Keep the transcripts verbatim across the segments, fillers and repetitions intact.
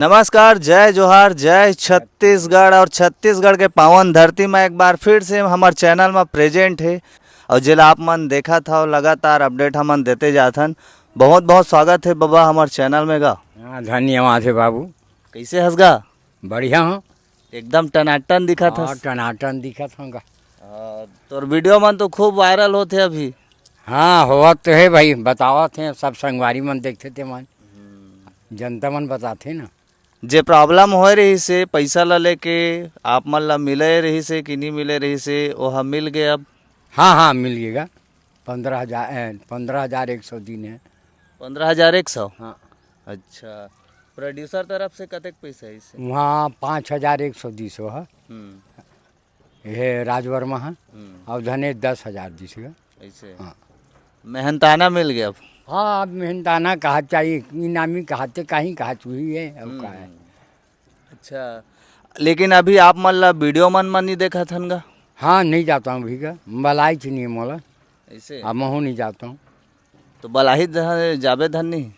नमस्कार, जय जोहार, जय छत्तीसगढ़। और छत्तीसगढ़ के पावन धरती में एक बार फिर से हमर चैनल में प्रेजेंट हे। और जेला आप मन देखत हव, लगातार अपडेट हमन देते जात हन। बहुत बहुत स्वागत हे बबा हमर चैनल में गा। हाँ, धन्यवाद हे बाबू। कैसे हस गा? बढ़िया हूँ। एकदम टनाटन दिखत हाँ, हस। टनाटन दिखत हूँ गा। और तोर वीडियो मन तो खूब वायरल होथे अभी। हाँ, होवत तो हे भाई, बतावत हे, सब संगवारी मन देखथे ते मन, जनता मन बताथे ना। जे प्रॉब्लम होए रहिस हे पैसा ला लेके, आप मन ला मिले रहिस हे कि नहीं मिले रहिस हे, ओहा मिल गे अब? हाँ, हाँ, मिल गे गा। पंद्रह हजार, ए, पंद्रह हजार एक सौ दिन हे। पंद्रह हजार एक सौ? हाँ। अच्छा, प्रोड्यूसर तरफ से कतेक पैसा आइस हे? वहाँ पाँच हजार एक सौ दिस हे। हम्म। हे राजवर्मा हे। हम्म। और धनेश दस हजार दिस हे। ऐसे? हाँ। मेहनताना मिल गया अब? हाँ, अब मेहनताना कहा चाहिए, इनामी कहा ते, कहीं कहा चुही है, अब का है। हम्म। अच्छा, लेकिन अभी आप मन ला वीडियो मन में नहीं देखत हन गा? हाँ, नहीं जाता हूँ अभी का, बलाई च नहीं मोला। ऐसे? अब महू नहीं जाता हूँ। तो बलाही ध-, जाबे धन नहीं?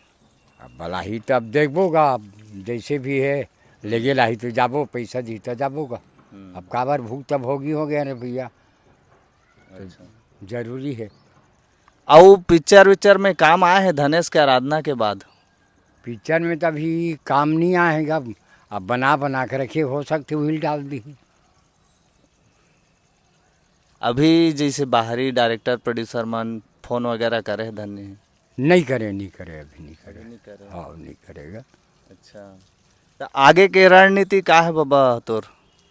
अब बलाही तो अब देखबो गा, अब जैसे भी है, लेगे लाही तो जाबो, पैसा दी तो जाबो गा। हम्म। अब काबर भूख तब होगी हो गया रे भैया। अच्छा। जरूरी है। अउ पिक्चर विक्चर में काम आए हे धनेश के आराधना के बाद? पिक्चर में तो अभी काम नहीं आए हे गा, अब बना, बना के रखे, हो सकथे उही ल डाल दी। अभी जैसे बाहरी डायरेक्टर प्रोड्यूसर मन फोन वगैरह करे हे धन नहीं? नहीं करे, नहीं करे, अभी नहीं करे। अभी नहीं करे। हाँ, नहीं करेगा। अच्छा, तो आगे के रणनीति का है बाबा तोर?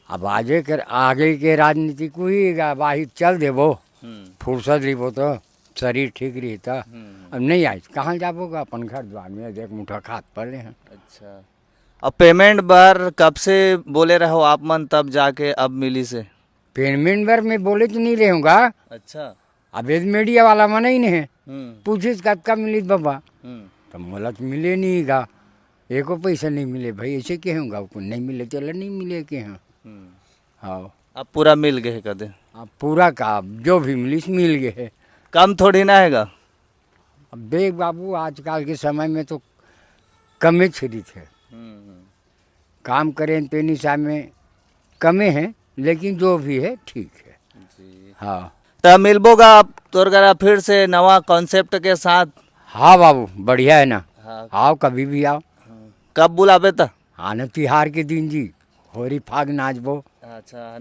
अब आगे के, आगे के राजनीति को ही अब आही चल देबो, हम्म। फुर्सत रहिबो तो शरीर ठीक रही तो। हम्म। अब नहीं आए, कहाँ जाबो गा? अपन घर द्वार में एक मुठा खात पड़े हैं। अच्छा, अब पेमेंट बर कब से बोले रहो आप मन, तब जाके अब मिलिस हे? पेमेंट बर मैं बोले तो नहीं रहूँगा। अच्छा। अब ये मीडिया वाला मन ही नहीं है, हम्म। पूछिस कतका मिलिस बाबा, हम्म। तो मोला तो मिले नहीं गा, एको पैसा नहीं मिले भाई, ऐसे कहूँगा, नहीं मिले चलो नहीं मिले के हाँ। हम्म। हाँ। अब पूरा मिल गए हे कदे? अब पूरा का, अब जो भी मिलिस मिल गए हे। कम थोड़ी ना हे गा। अब देख बाबू, आजकल के समय में तो कमे छिरित हे। हम्म, हम्म। काम करें तेन हिसाब में कमे हे, लेकिन जो भी हे ठीक हे। जी। हाँ। त मिलबो गा आप तोर करा फिर से नवा कॉन्सेप्ट के साथ। हाँ बाबू, बढ़िया हे ना। हाँ। आओ, कभी भी आओ। हाँ। कब बुलाबे त? आने तिहार के दिन जी, होरी फाग नाचबो। अच्छा,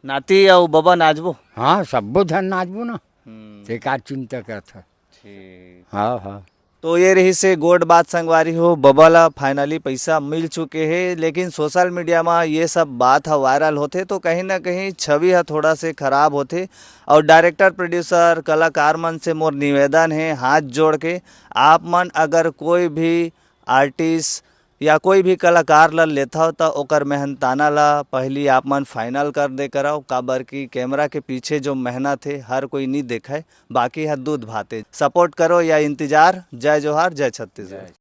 नाती अउ बबा नाचबो? हाँ, सब्बो झन नाचबो ना। हम्म। बेकार चिंता करत हे। ठीक। हाँ, हाँ। तो ये रहिस हे गोठ बात संगवारी हो, बबा ला finally पैसा मिल चुके हे, लेकिन सोशल मीडिया म ये सब बात ह वायरल होथे तो कहीं ना कहीं छवि ह थोड़ा से खराब होथे। और डायरेक्टर, प्रोड्यूसर, कलाकार मन से मोर निवेदन हे हाथ जोड़ के, आप मन अगर कोई भी आर्टिस्ट या कोई भी कलाकार ला लेथव त ओकर मेहनताना ला पहली आप मन फाइनल कर दे करव, काबर कि कैमरा के पीछे जो मेहनत हे हर कोई नी देखय, बाकी ह दूध भात हे। सपोर्ट करो या इंतजार। जय जोहार, जय छत्तीसगढ़।